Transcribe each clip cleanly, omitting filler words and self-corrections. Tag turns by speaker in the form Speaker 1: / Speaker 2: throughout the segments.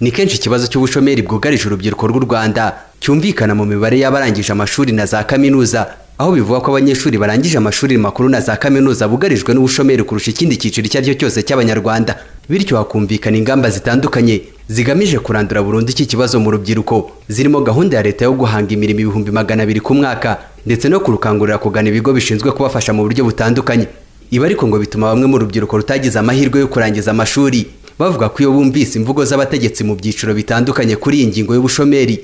Speaker 1: Ni kenshi ikibazo cy'ubushomeri bwugarije urubyiruko rw'u Rwanda cyumvikana mu mibare y'abarangije amashuri na za kaminuza, aho bivuga ko abanyeshuri barangije amashuri makuru na za kaminuza bugarijwe n'ubushomeri kurusha ikindi cyiciro icyo ari cyo cyose cy'Abanyarwanda. Bityo hakumvikana ingamba zitandukanye zigamije kurandura burundu iki kibazo mu rubyiruko, zirimo gahunda ya leta yo guhanga imirimo 200,000 ku mwaka, ndetse no kurukangurira kugana ibigo bishinzwe kubafasha mu buryo butandukanye. Ibi ariko ngo bituma bamwe mu rubyiruko rutagize amahirwe yo kurangiza amashuri bavuga ko iyo bumvise imvugo z'abategetsi mu byiciro bitandukanye kuri iyi ngingo y'ubushomeri,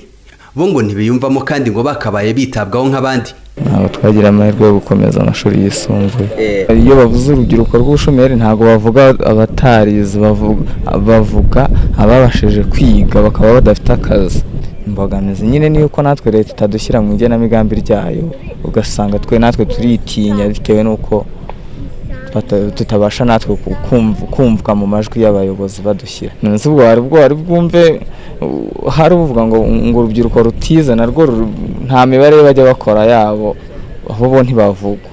Speaker 1: bo ngo ntibiyumvamo, kandi ngo bakabaye bitabwaho nk'abandi.
Speaker 2: Ntabwo twagira amahirwe yo gukomeza amashuri yisumbuye. Iyo bavuze urubyiruko rw'ubushomeri, ntabwo bavuga abatarize, bavuga ababashije kwiga bakaba badafite akazi. Imbogamizi nyine ni uko natwe leta itadushyira mu igenamigambi ryayo, ugasanga twe natwe turitinya bitewe n'uko tutabasha natwe kumvwa mu majwi y'abayobozi badushyira. None ubwo hari ubwo wari bwumve hari uvuga ngo urubyiruko rutize narwo nta mibare bajya bakora yabo, aho bo ntibavugwa?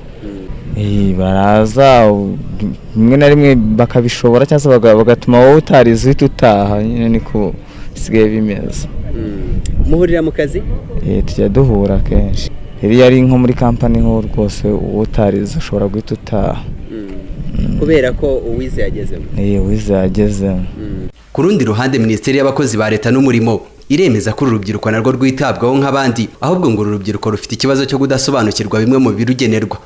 Speaker 2: Baraza rimwe na rimwe bakabishobora, cyangwa se bagatuma wowe utarize uhita utaha nyine, niko bisigaye bimeze.
Speaker 1: Muhurira mu kazi?
Speaker 2: Tujya duhura kenshi. Rero iyo ari nko muri kampani ho rwose, uwo utarize ushobora guhita utaha.
Speaker 1: Kubera ko uwize yagezemo.
Speaker 2: Uwize yagezemo.
Speaker 1: Ku rundi ruhande, Minisiteri y'Abakozi ba Leta n'Umurimo iremeza ko uru rubyiruko narwo rwitabwaho nk'abandi, ahubwo ngo uru rubyiruko rufite ikibazo cyo kudasobanukirwa bimwe mu birugenerwa.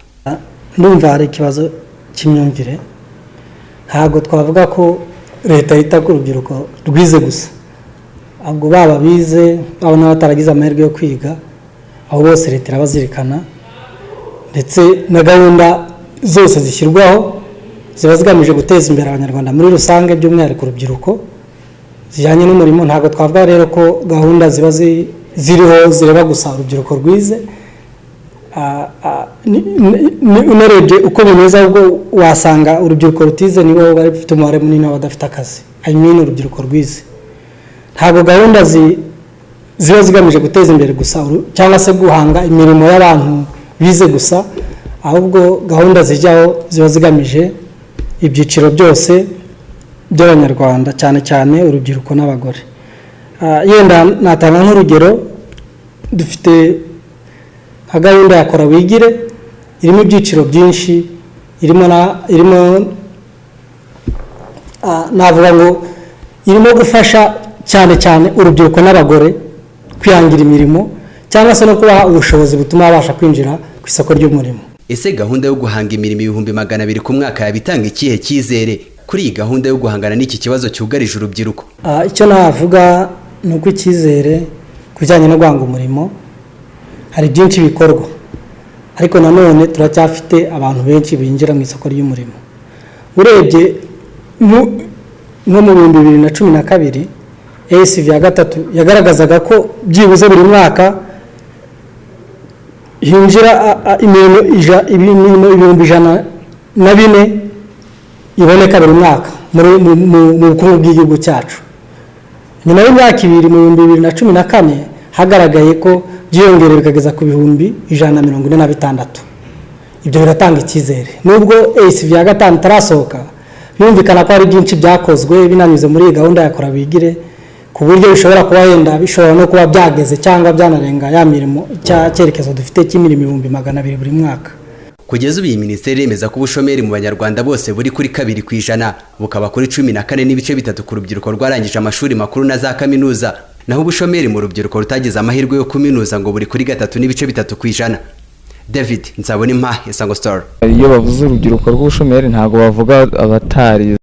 Speaker 3: Ndumva hari ikibazo cy'imyumvire. Ntabwo twavuga ko leta yita ku rubyiruko rwize gusa, ahubwo baba bize, baba n'abataragize amahirwe yo kwiga, aho bose leta irabazirikana, ndetse na gahunda zose zishyirwaho ziba zigamije guteza imbere Abanyarwanda muri rusange, by'umwihariko urubyiruko, zijyanye n'umurimo. Ntabwo twavuga rero ko gahunda ziba ziriho zireba gusa urubyiruko rwize. Unarebye uko bimeze, ahubwo wasanga urubyiruko rutize nibo bari bafite umubare munini w'abadafite akazi, I mean urubyiruko rwize. Ntabwo gahunda ziba zigamije guteza imbere gusa cyangwa se guhanga imirimo y'abantu bize gusa, ahubwo gahunda zijyaho ziba zigamije ibyiciro byose by'Abanyarwanda, cyane cyane urubyiruko n'abagore. Yenda natanga nk'urugero, dufite nka gahunda ya Kora Wigire, irimo ibyiciro byinshi, irimo navuga ngo irimo gufasha cyane cyane urubyiruko n'abagore kwihangira imirimo, cyangwa se no kubaha ubushobozi butuma babasha kwinjira ku isoko ry'umurimo.
Speaker 1: Ese gahunda yo guhanga imirimo 200,000 ku mwaka yaba itanga ikihe cyizere kuri iyi gahunda yo guhangana n'iki kibazo cyugarije urubyiruko?
Speaker 3: Icyo navuga ni uko icyizere ku bijyanye no guhanga umurimo, hari byinshi bikorwa, ariko nanone turacyafite abantu benshi binjira mu isoko ry'umurimo. Urebye nko mu 2012, ASV ya gatatu yagaragazaga ko byibuze buri mwaka hinjira imirimo 104,000 iboneka buri mwaka mu bukungu bw'igihugu cyacu. Nyuma y'imyaka 2, mu 2014, hagaragaye ko byiyongereye bikageza ku 146,000. Ibyo biratanga icyizere. Nubwo ASV ya gatanu itarasohoka, birumvikana ko hari byinshi byakozwe binanyuze muri iyi gahunda ya Kora Wigire, ku buryo bishobora kuba yenda bishobora no kuba byageze cyangwa byanarenga ya mirimo, cya cyerekezo dufite cy'imirimo 200,000 buri mwaka.
Speaker 1: Kugeza ubu iyi minisiteri yemeza ko ubushomeri mu Banyarwanda bose buri kuri 2%, bukaba kuri 14.3 ku rubyiruko rwarangije amashuri makuru na za kaminuza, naho ubushomeri mu rubyiruko rutagize amahirwe yo kuminuza ngo buri kuri 3.3%. David Nzabonimpa, Isango Star.
Speaker 2: Iyo bavuze urubyiruko rw'ubushomeri, ntabwo bavuga abatarize.